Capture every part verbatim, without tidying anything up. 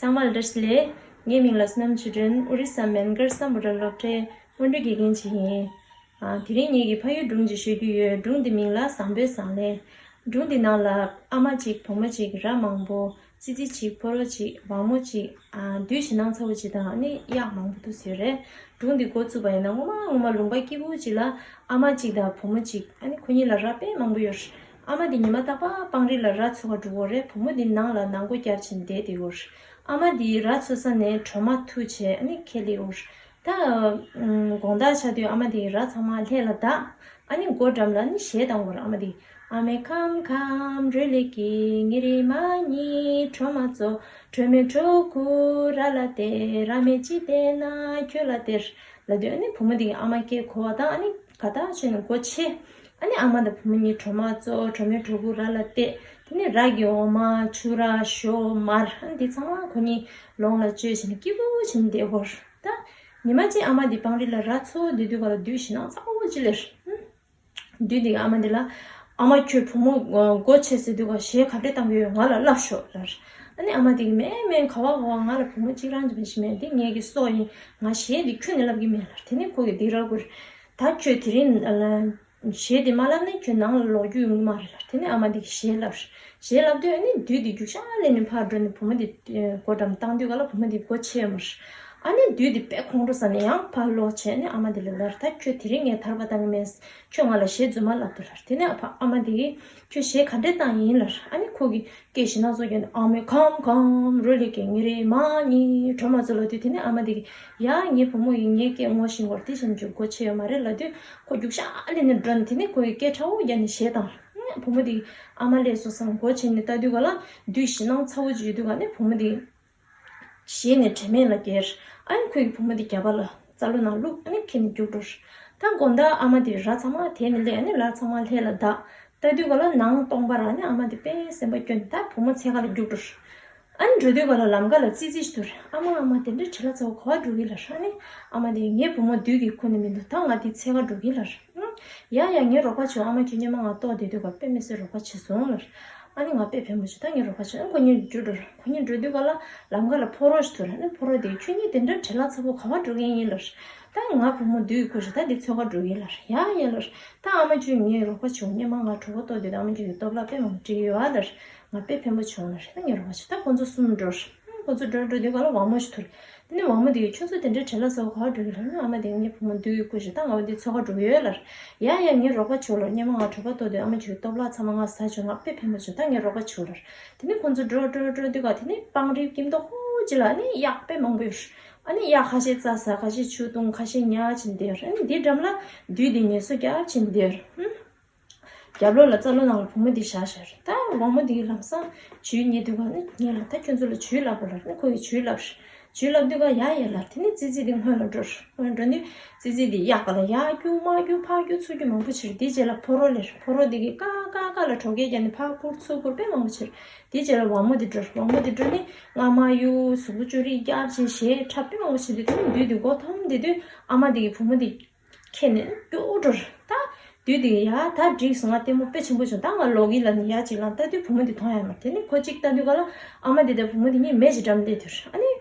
ཚང་མ་ལ་བཀྲ་ཤིས་བདེ་ལེགས། ངའི་མིང་ལ་བསོད་ནམས་ཆོས་སྒྲོན། ཨོ་རི་ས་མན་གྷར་སམ་བྷོ་ཊ་སློབ་གྲྭའི་སྔོན་འགྲོའི་དགེ་རྒན་ཅིག་ཡིན། ཨ། དེ་རིང་ངེད་ཀྱིས་ཕ་ཡུལ་སྒྲུང་ཅིག་ཤོད་རྒྱུ་ཡོད། སྒྲུང་འདི་མིང་ལ་བཟང་པོའི་བཟང་ལན། སྒྲུང་འདི་ནང་ལ་ཨ་མ་གཅིག་བུ་མོ་གཅིག་ར་མང་པོ། ཙི་ཙི་གཅིག་ཕོ་རོག་གཅིག་བ་མོ་གཅིག་ཨ། བདུད་ཞེད་སྣང་ཚ་བོ་གཅིག་དང་ཨ་ནི་གཡག་མང་པོ་འདུག་ཟེར་རེད། སྒྲུང་འདི་འགོ་བཙུགས་པ་ཡིན་ན་ངོ་མ་ངོ་མ་ལུང་པ་སྐྱིད་པོ་གཅིག་ལ་ཨ་མ་གཅིག་དང་བུ་མོ་གཅིག་ཨ་ནི་ཁོ་གཉིས་ལ་ར་དཔེ་མང་པོ་ཡོད། ཨ་མ་དེ་ཉི་མ་རྟག་པར་སྤང་རི་ལ་ར་འཚོ་ག་འགྲོ་གི་ཡོད་རེད། བུ་མོ་དེ་ནང་ལ་ནང་སྒོ་བརྒྱབ་བྱས་བསྡད་དེ་ཡོད། ཨ་མ་དེ་ར་འཚོ་ས་ནས་གྲོ་མ་འཐུ་བྱས་ཨ་ནི་ཁྱེར་སླེབས་ཡོད། ད་དགོང་དག་ཆགས་དུས་ཨ་མ་དེ་ར་ཚང་མ་ལྷས་ལ་བདག་ཨ་ནི་སྒོ་འགྲམ་ལ་ནི་གཞས་བཏང་གི་ཡོད་རེད། ཨ་མ་དེ། ཨ་མའི་ཁམ་ཁམ་རོལ་ལེ་ཀི། ངེད་རེ་མ་གཉིས་གྲོ་མ་བཙོ། གྲོ་མའི་གྲོ་ཁུ་ར་ལ་སྟེར། ར་མེད་ཅི་སྟེར་ན་ཁྱོད་ལ་སྟེར། ལབ་དུས་ཨ་ནི་བུ་མོ་དེ་གིས་ཨ་མ་སྐད་གོ་བ་དང་ཨ་ནི་ག་ད་བྱས་ནས་སྒོ་ཕྱེ། ཨ་ནི་ཨ་མ་དང་བུ་མོ་གཉིས་གྲོ་མ་བཙོ། གྲོ་མའི་གྲོ་ཁུ་ར་ལ་སྟེར། དེ་ནས་ར་གི་འོ་མ་ཆུ་ར་ཞོ་མར་ཨ་ནི་དེ་ཚང་མ་ཁོ་གཉིས་ལོངས་ལ་སྤྱོད་བྱས་ནས་སྐྱིད་པོ་བྱས་ནས་བསྡད་ཡོད། ད་ཉི་མ་གཅིག་ཨ་མ་དེ་སྤང་རི་ལ་ར་འཚོ་བསྡད་དུས་ག་ལ་བདུད་ཞེད་སྣང་ཚ་བོ་གཅིག་སླེབས། བདུད་དེ་གིས་ཨ་མ་དེ་ལ། ཨ་མ་ཁྱོད་བུ་མོ་སྒོ་ཕྱེ་ཟེར་དུས་ག་གཞས་ག་འདྲས་བཏང་གི་ཡོད་ང་ལ་ལབ་ཤོག་ལབ། ཨ་ནི་ཨ་མ་དེ་གིས་མེད་མེད་ག་བ་ག་བ་ང་ལ་བུ་མོ་གཅིག་རང་གཅིག་པ་ཞིག་མེད། འདི་ངེད་ཀྱི་སྲོག་ཡིན། ང་གཞས་འདི་ཁྱོན་ནས་ལབ་ཀྱི་མེད་ལབ། དེ་ནས་ཁོ་གིས་འདི་ར་གུར། ད་ཁྱོད་དེ་རིང་གཞས་འདི་མ་ལབ་ན་ཁྱོད་ནང་ལ་ལོག་རྒྱུ་ཡོང་གི་མ་རེད་ལབ། དེ་ནས་ཨ་མ་དེ་གིས་གཞས་ལབ། གཞས་ལབ་དུས་ཨ་ནི་བདུད་དེ་རྒྱུག་ཤར་ལེན་ནས་ཕར་འགྲོ་ནས་བུ་མོ་དེ་སྒོ་འགྲམ་བཏང་དུས་ག་ལ་བུ་མོ་དེ་སྒོ་ཕྱེ་ཡོད་མ་རེད། ཨ་ནི་བདུད་དེ་དཔེ་ཁོང་ཁྲོ་ཟ་ནས་ཡང་ཕར་ལོག་བྱས་ནས་ཨ་མ་དེ་ལ་ལབ། ད་ཁྱོད་དེ་རིང་ངས་ཐར་པ་བཏང་གི་མེད། ཁྱོད་ང་ལ་གཞས་རྫུན་མ་ལབ་དང་ལབ། དེ་ནས་ཨ་ཕ་ཨ་མ་དེ་གིས་ཁྱོད་གཞས་ག་འདྲས་བཏང་ཡིན་ལབ། ཨ་ནི་ཁོ་གིས་སྐད་ཞེད་སྣང་ཚ་བོ་བརྒྱབ་ནས་ཨ་མའི་ཁམ་ཁམ་རོལ་ལེ་ཀི། ངེད་རེ་མ་གཉིས་གྲོ་མ་བཙོ་ལབ་དུས་དེ་ནས་ཨ་མ་དེ་གིས་ཡ་ངའི་བུ་མོ་ཡིས་ངའི་སྐད་ངོ་ཤེས་ཀྱི་ཡོད་རེད། དེ་བྱས་ནས་ཁྱོད་སྒོ་ཕྱེ་ཡོད་མ་རེད་ལབ་དུས་ཁོ་རྒྱུག་ཤར་ལེན་ནས་འགྲོ་ནས་དེ་ནས་ཁོ་གིས་སྐད་ཕྲ་བོ་བརྒྱབ་ནས་གཞས་བཏང་། བུ་མོ་དེ་ཨ་མ་སླེབས་སོང་བསམ་སྒོ་ཕྱེ་ནས་ལྟ་དུས་ག་ལ་བདུད་ཞེད་སྣང་ཚ་བོ་ཅིག་ཡོད་དུས་ག་ནས་བུ་མོ་དེ། གཞས་ནས་དྲན་མེད་ལ་འགྱེལ། ཨ་ནི་ཁོའི་བུ་མོ་དེ་རྒྱབ་པ་ལ་རྩ་ལོ་ནང་བླུགས་ཨ་ནི་ཁྱེར་ནས་རྒྱུགས་འགྲོ། ད་དགོང་དག་ཨ་མ་དེ་ར་ཚང་མ་དེད་ནས་སླེབས། ཨ་ནི་ར་ཚང་མ་ལྷས་ལ་བདག་ལྟ་དུས་ག་ལ་ནང་སྟོང་པ་ར། ཨ་ནི་ཨ་མ་དེ་དཔེ་སེམས་པ་སྐྱོ་ནས་ད་བུ་མོ་འཚོལ་ག་ལ་རྒྱུགས་འགྲོ། ཨ་ནི་འགྲོ་དུས་ག་ལ་ལམ་ཁ་ལ་ཙི་ཙི་ཞིག་འདུག་ཨ་མ་ཨ་མ་དེ་འདྲའི་བྲེལ་བ་ཚ་བོ་ག་པར་འགྲོ་གི་ལབ། ཨ་ནི་ཨ་མ་དེ་ངའི་བུ་མོ་བདུད་ཀྱིས་ཁུར་ནས་མི་འདུག་ད་ང་དེ་འཚོལ་ག་འགྲོ་གི་ལབ། ཡ་ཡ་ངའི་རོགས་པ་བྱེད། ཨ་མ་ཁྱོད་སྔོན་མ་ང་ལྟོགས་བསྡད་དུས་ག་དཔེ་མི་སྲིད་རོགས་པ་བྱས་སོང་ལབ། ཨ་ནི་ང་དཔེ་ཕན་པོ་བྱུང་། ད་ངས་རོགས་པ་བྱེད། ཨ་ཁོ་གཉིས་རྒྱུགས་འགྲོ། ཁོ་གཉིས་འགྲོ་དུས་ག་ལ་ལམ་ཁ་ལ་ཕོ་རོག་ཞིག་འདུག་ལབ། ཨ་ནི་ཕོ་རོག་དེས་ཁྱོད་གཉིས་དེ་འདྲ་བྲེལ་བ་ཚ་པོ་ག་པར་འགྲོ་གི་ཡིན་ལབ། ད་ང་བུ་མོ་བདུད་ཁུར་བྱས་ད་འདི་འཚོལ་ག་འགྲོ་གི་ལབ། ཡ་ཡ་ལབ། ད་ཨ་མ་ཁྱོད་ངའི་རོགས་པ་བྱེད། སྔོན་མ་ང་གྲོད་ཁོག་ལྟོགས་དུས་ད་ཨ་མ་ཁྱོད་ཀྱིས་ལྟོ་བརླག་དཔེ་མང་པོ་སྤྲད་ཡོད་ཨ་ལབ། ང་དཔེ་ཕན་པོ་བྱུང་ལབ། ད་ངས་རོགས་པ་བྱེད། ད་ཁོ་ཚོ་གསུམ་འགྲོ། ཁོ་ཚོ་འགྲོ་འགྲོ་དུས་ག་ལ་བ་མོ་ཞིག་འདུག་དེ་ནས་བ་མོ་དེས་ཁྱོད་ཚོ་དེ་འདྲའི་བྲེལ་བ་ཚ་པོ་ག་པར་འགྲོ་གི་ལབ་ན། ཨ་མ་དེས་ངའི་བུ་མོ་བདུད་ཁུར་བྱས་ད་ང་འདི་འཚོལ་ག་འགྲོ་གི་ཡོད་ལབ། ཡ་ཡ་ངས་རོགས་པ་བྱེད་ལབ། སྔོན་མ་ང་གྲོད་ཁོག་ལྟོགས་དུས་ཨ་མ་ཁྱོད་ཀྱིས་ལྟོ་བརླག་ཚང་མ་ང་ཟ་བྱུང་། ང་དཔེ་ཕན་པོ་བྱུང་། ད་ངས་རོགས་པ་བྱེད་ལབ། དེ་ནས་ཁོ་ཚོ་འགྲོ་འགྲོ་འགྲོ་དུས་ག་དེ་ནས་སྤང་རིའི་སྐྱིད་མདོག་ཁ་པོ་ཅིག་ལ་ཨ་ནི་གཡག་དཔེ་མང་པོ་ཡོད། ཨ་ནི་གཡག་ཁ་ཤས་རྩྭ་ཟ། ཁ་ཤས་ཆུ་འཐུང་། ཁ་ཤས་ཉལ་བྱས་བསྡད་ཡོད། ཨ་ནི་འདིའི་འགྲམ་ལ་བདུད་དེ་ངལ་གསོ་རྒྱག་བྱས་བསྡད་ཡོད། ཧུམ། རྒྱབ་ལོགས་ལ་རྩ་ལོ་ནང་ལ་བུ་མོ་འདི་བཞག་བཞག་རེད། ད་བ་མོ་འདི་གིས་ལམ་སང་ཇུས་རྙེད་དུས་ག་ནི་ངེད་ལ་ད་ཁྱོད་ཚོ་ལ་ཇུས་ལབ་དགོས་ལབ་ནི་ཁོ་གིས་ཇུས་ལབ། ཇུས་ལབ་དུས་ག་ཡ་ཡ་ལབ། དེ་ནས་ཙི་ཙི་འདི་སྔོན་ལ་འགྲོ། སྔོན་འགྲོ་ནི་ཙི་ཙི་འདི་གཡག་ག་ལ་ཡར་རྒྱུག་མར་རྒྱུག་ཕར་རྒྱུག་ཚུར་རྒྱུག་མང་པོ་བྱས། དེའི་རྗེས་ལ་ཕོ་རོག་སླེབས། ཕོ་རོག་འདི་གིས་ཀ་ཀ་ཀ་ལ་གྲོགས་སྐད་རྒྱག་ནས་ཕར་ཁུར་ཚུར་ཁུར་དཔེ་མང་པོ་བྱས། དེའི་རྗེས་ལ་བ་མོ་འདི་འགྲོ། བ་མོ་འདི་འགྲོ་ནི་རྔ་མ་གཡུག་གཟུགས་པོ་ཅོ་རི་རྒྱབ་བྱས་གཞས་འཁྲབ་དཔེ་མང་པོ་བྱས། དེ་དུས་བདུད་འདི་མགོ་འཐོམས་བསྡད་དུས་ཨ་མ་འདི་གིས་བུ་མོ་འདི་ཁྱེར་ནས་རྒྱུགས་འགྲོ། ད་བདུད་དེ་ཡ་ད་འགྲིག་སོང་། ང་ལྟད་མོ་དཔེ་ཆེན་པོ་བྱུང་། ད་ང་ལོག་གི་ལབ་ནས་ཡར་ཅིག་ལངས་ལྟ་དུས་བུ་མོ་འདི་མཐོང་ཡ་མ་རེད། དེ་ནས་ཁོ་གཅིག་ལྟ་དུས་ག་ལ་ཨ་མ་འདི་དང་བུ་མོ་འདི་གཉིས་མེ་ཞིག་འགྲམ་སླེབས་དུས་ཨ་ནི་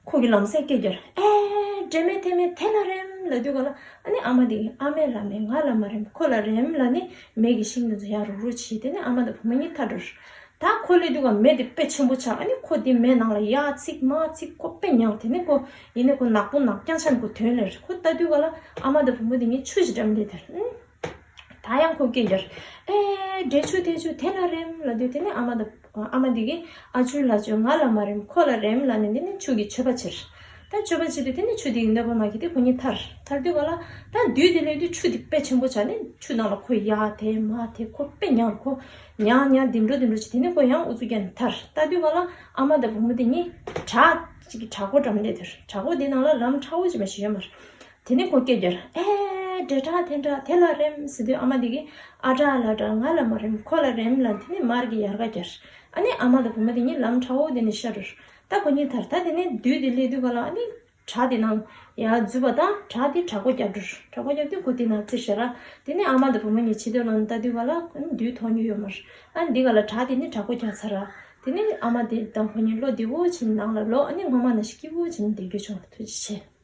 ཁོ་གིས་ལམ་སེང་སྐད་རྒྱག་ཨེ་འདྲེ་མེ་ཐེ་མེ་ཐེ་ལ་རེམ་ལབ་དུས་ག་ལ་ཨ་ནི་ཨ་མ་འདི་གིས་ཨ་མས་ལབ་མེད་ང་ལ་མ་རེམ་ཁོ་ལ་རེམ་ལབ་ནས་མེ་གི་ཤིང་འདི་ཚོ་ཡར་རུག་རུག་བྱས། དེ་ནས་ཨ་མ་དང་བུ་མོ་གཉིས་ཐར་འགྲོ། ད་ཁོ་སླེབས་དུས་ག་མེ་དེ་དཔེ་ཆེན་པོ་ཆགས། ཨ་ནི་ཁོ་དེ་མེ་ནང་ལ་ཡར་ཚིག་མར་ཚིག་ཁོ་དཔེ་མྱངས། དེ་ནས་ཁོ་ཡིན་ནས་ཁོ་ནག་པོ་ནག་རྐྱང་ཆགས་ནས་ཁོ་ཐོན་སླེབས། ཁོ་ལྟ་དུས་ག་ལ་ཨ་མ་དང་བུ་མོ་དེ་གཉིས་ཆུ་ཞིག་འགྲམ་སླེབས་དེར། ཨུམ། ད་ཡང་ཁོ་སྐད་རྒྱག་ཨེ་འདྲེ་ཆུ་དེ་ཆུ་དེ་ལ་རེམ་ལབ་དུས་དེ་ནས་ཨ་མ་དང་ཨ་མ་དེ་གིས་ཨ་ཆུ་ལ་ཆུ་ང་ལ་མ་རེམ་ཁོ་ལ་རེམ་ལབ་ནས་དེ་ནས་ཆུ་གིས་མཆོད་པ་བྱས། ད་མཆོད་པ་བྱས་དུས་དེ་ནས་ཆུ་དེ་གིས་གནོད་པ་མ་བྱས་ཏེ་ཁོ་གཉིས་ཐར། ཐར་དུས་ག་ལ་ད་བདུད་དེ་སླེབས་དུས་ཆུ་དེ་དཔེ་ཆེན་པོ་ཆགས་ནས་ཆུ་ནང་ལ་ཁོ་ཡར་ཐེན་མར་ཐེན། ཁོ་དཔེ་མྱངས། ཁོ་མྱངས་མྱངས་ལྡིང་འགྲོ་ལྡིང་འགྲོ་བྱས། དེ་ནས་ཁོ་ཡང་ཨུ་ཚུགས་རྒྱག་ནས་ཐར། ལྟ་དུས་ག་ལ་ཨ་མ་དང་བུ་མོ་དེ་གཉིས་བྲག་ཅིག་གི་བྲག་སྒོ་འགྲམ་སླེབས་དུས་བྲག་སྒོ་དེ་ནང་ལ་ལམ་ཕྲ་བོ་ཅིག་མ་ཞིག་ཡོད་མ་རེད། དེ་ནས་ཁོ་སྐད་རྒྱག་ཨེ་འདྲེ་བྲག་དེ་འདྲ་དེ་ལ་རེམ་ཟེར་དུས་ཨ་མ་དེ་གིས་ཨ་བྲག་ལ་བྲག་ང་ལ་མ་རེམ་ཁོ་ལ་རེམ་ལབ། དེ་ནས་མར་གྱི་ཡར་ག་རྒྱག་ཨ་ནི་ཨ་མ་དང་བུ་མོ་དེ་གཉིས་ལམ་ཕྲ་བོ་དེ་ནས་ཤར་འགྲོ། ད་ཁོ་གཉིས་ཐར། ད་དེ་ནས་བདུད་དེ་སླེབས་དུས་ག་ལ་ཨ་ནི་བྲག་དེ་ནང་ཡར་འཛུལ་བ་དང་བྲག་དེ་བྲག་སྒོ་རྒྱག་འགྲོ། བྲག་སྒོ་རྒྱག་དུས་ཁོ་དེ་ནང་རྩེ་ཤར་ར། དེ་ནས་ཨ་མ་དང་བུ་མོ་གཉིས་ཕྱི་དོན་ལ་ལྟ་དུས་ག་ལ་ཨ་ནི་བདུད་མཐོང་རྒྱུ་ཡོད་མ་རེད། ཨ་ནི་འདི་ག་ལ་བྲག་དེ་ནི་བྲག་སྒོ་རྒྱག་ཚར་ར། དེ་ནས་ཨ་མ་དེ་དང་ཁོ་གཉིས་བློ་བདེ་བོ་བྱས་ནས་ནང་ལ་ལོག་ཨ་ནི་སྔོན་མ་ནང་བཞིན་སྐྱིད་པོ་བྱས་ནས་བསྡད་རྒྱུ་བྱུང་བ། ཐུགས་རྗེ་ཆེ།